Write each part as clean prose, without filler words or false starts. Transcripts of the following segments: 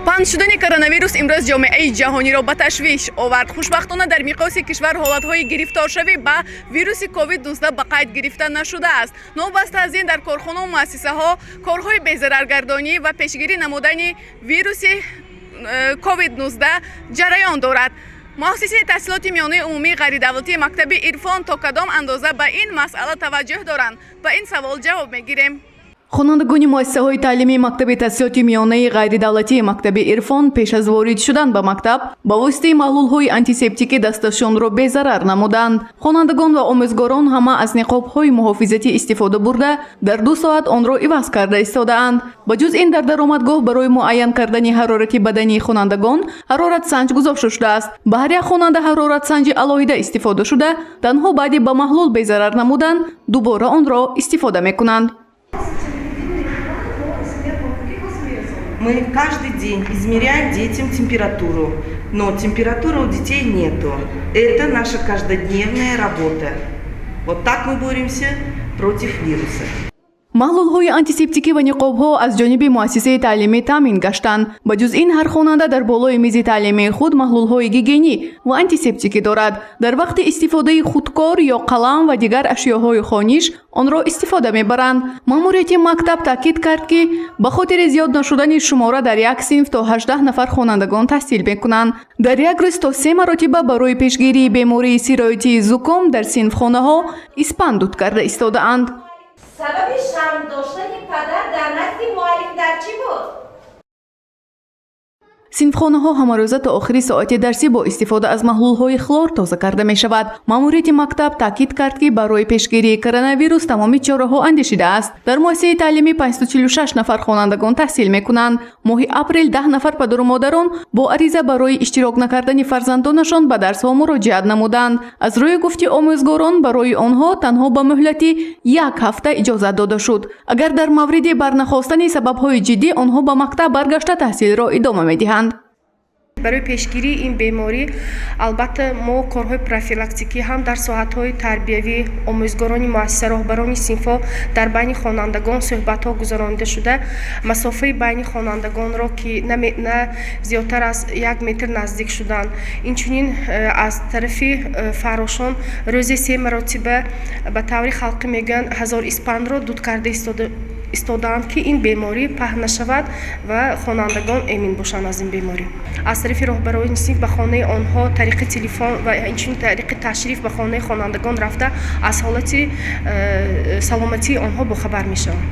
Паҳн шудани коронавирус имрӯз ҷомеаи ҷаҳониро ба ташвиш овард. Хушбахтона, дар миқёси кишвар ҳолатҳои гирифторшавӣ ба вируси COVID-19 ба қайд гирифта нашудааст. Новобаста аз ин, дар корхонаву муассисаҳо корҳои безараргардонӣ ва пешгирӣ намудани вируси COVID-19 ҷараён дорад. Муассисаи таҳсилоти миёнаи умумии ғайридавлатии мактаби Ирфон то кадом андоза ба ин масъала таваҷҷӯҳ доранд? Ба ин савол ҷавоб мегирем. Хонандагони муассисаҳои таълимии мактаби таҳсилоти миёнаи ғайридавлатии мактаби Ирфон пеш аз ворид шудан ба мактаб ба воситаи маҳлулҳои антисептикӣ дасташонро безарар намуданд. Хонандагон ва омӯзгорон ҳама аз ниқобҳои муҳофизатӣ истифода бурда, дар 2 соат онро иваз карда истодаанд. Ба ҷуз ин, дар даромадгоҳ барои муайян кардани ҳарорати бадании хонандагон ҳароратсанҷ гузошта шудааст. Ба ҳар як хонанда ҳароратсанҷи алоҳида истифода шуда, танҳо баъди ба маҳлул безарар намудан дубора онро истифода мекунанд. Мы каждый день измеряем детям температуру, но температуры у детей нету. Это наша каждодневная работа. Вот так мы боремся против вируса. Маҳлулҳои антисептикӣ ва ниқобҳо аз ҷониби муассисаи таълимӣ таъмин гаштанд. Ба ҷуз ин, ҳар хонанда дар болои мизи таълимии худ маҳлулҳои гигиенӣ ва антисептикӣ дорад. Дар вақти истифодаи худкор ё қалам ва дигар ашёҳои хониш онро истифода мебаранд. Маъмурияти мактаб таъкид кард, ки ба хотири зиёд нашудани шумора дар як синф то 18 нафар хонандагон таҳсил мекунанд. Дар як рӯз то се маротиба барои пешгирии бемории сироятии зуком дар синфхонаҳо испан дуд карда истодаанд. Сабаби шарм доштани падар дар назди муаллим дар чӣ буд? Синфхонаҳо ҳамарӯза то охири соати дарсӣ бо истифода аз маҳлулҳои хлор тоза карда мешавад. Маъмурияти мактаб таъкид кард, ки барои пешгирии коронавирус тамоми чораҳо андешидааст. Дар муассисаи таълимӣ 546 нафар хонандагон таҳсил мекунанд. Моҳи апрел 10 нафар падару модарон бо ариза барои иштирок накардани фарзандонашон ба дарсҳо муроҷиат намуданд. Аз рӯи гуфти омӯзгорон, барои онҳо танҳо ба муҳлати як ҳафта иҷозат дода шуд. Агар дар мавриди барнахостани сабабҳои ҷиддӣ, онҳо ба мактаб баргашта, таҳсилро идома медиҳанд. Барои пешгирии ин беморӣ, албатта, мо корҳои профилактикӣ ҳам дар соҳатҳои тарбиявӣ, омӯзгорони муассиса, роҳбарони синфҳо дар байни хонандагон суҳбатҳо гузаронида шуда, масофаи байни хонандагонро, ки на зиёдтар аз 1 метр наздик шуданд. Инчунин аз тарафи фаррошон рӯзе се маротиба, ба таври халқӣ мегӯянд, ҳазор испанро дуд карда истодаанд, ки ин беморӣ паҳн нашавад ва хонандагон эмин бошанд аз ин беморӣ. Аз тарафи роҳбарони синф ба хонаи онҳо тариқи телефон ва инчунин тариқи ташриф ба хонаи хонандагон рафта, аз ҳолати саломатии онҳо бохабар мешаванд.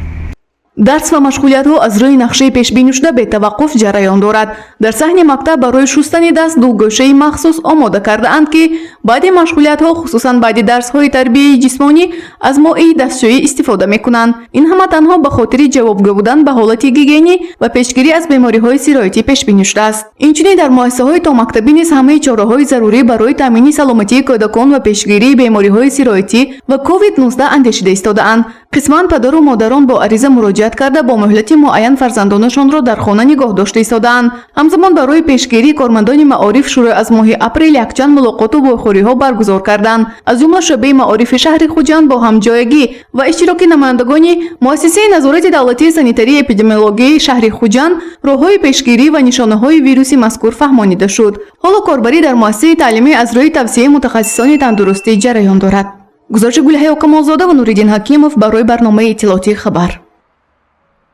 Дарс ва машғулиятҳо аз рӯи нақшаи пешбинишуда бетаваққуф ҷараён дорад. Дар саҳни мактаб барои шустани даст ду гӯшаи махсус омода кардаанд, ки баъди машғулиятҳо, хусусан баъди дарсҳои тарбияи ҷисмонӣ, аз моии дастшӯӣ истифода мекунанд. Ин ҳама танҳо ба хотири ҷавобгӯ будан ба ҳолати гигиенӣ ва пешгирӣ аз бемориҳои сироятӣ пешбинӣ шудааст. Инчунин дар муассисаҳои томактабӣ низ ҳамаи чораҳои зарурӣ барои таъмини саломатии кӯдакон ва пешгирии бемориҳои сироятӣ ва COVID-19 андешида истодаанд. Қисман падару модарон бо ариза муроҷиат карда, бо муҳлати муайян фарзандонашонро дар хона нигоҳ дошта истодаанд. Ҳамзамон, барои пешгирӣ кормандони маориф шурӯъ аз моҳи апрел якчанд мулоқоту вохӯриҳо баргузор карданд. Аз ҷумла шӯъбаи маорифи шаҳри Хуҷанд бо ҳамҷоягӣ ва иштироки намояндагони муассисаи назорати давлатии санитарии эпидемиологияи шаҳри Хуҷанд роҳҳои пешгирӣ ва нишонаҳои вируси мазкур фаҳмонида шуд. Ҳоло корбарӣ дар муассисаи таълимӣ аз рӯи тавсияи мутахассисони тандурустӣ ҷараён дорад. Гузориши Гулҳаё Камолзода ва Нуриддин Ҳакимов барои барномаи иттилоотии «Хабар».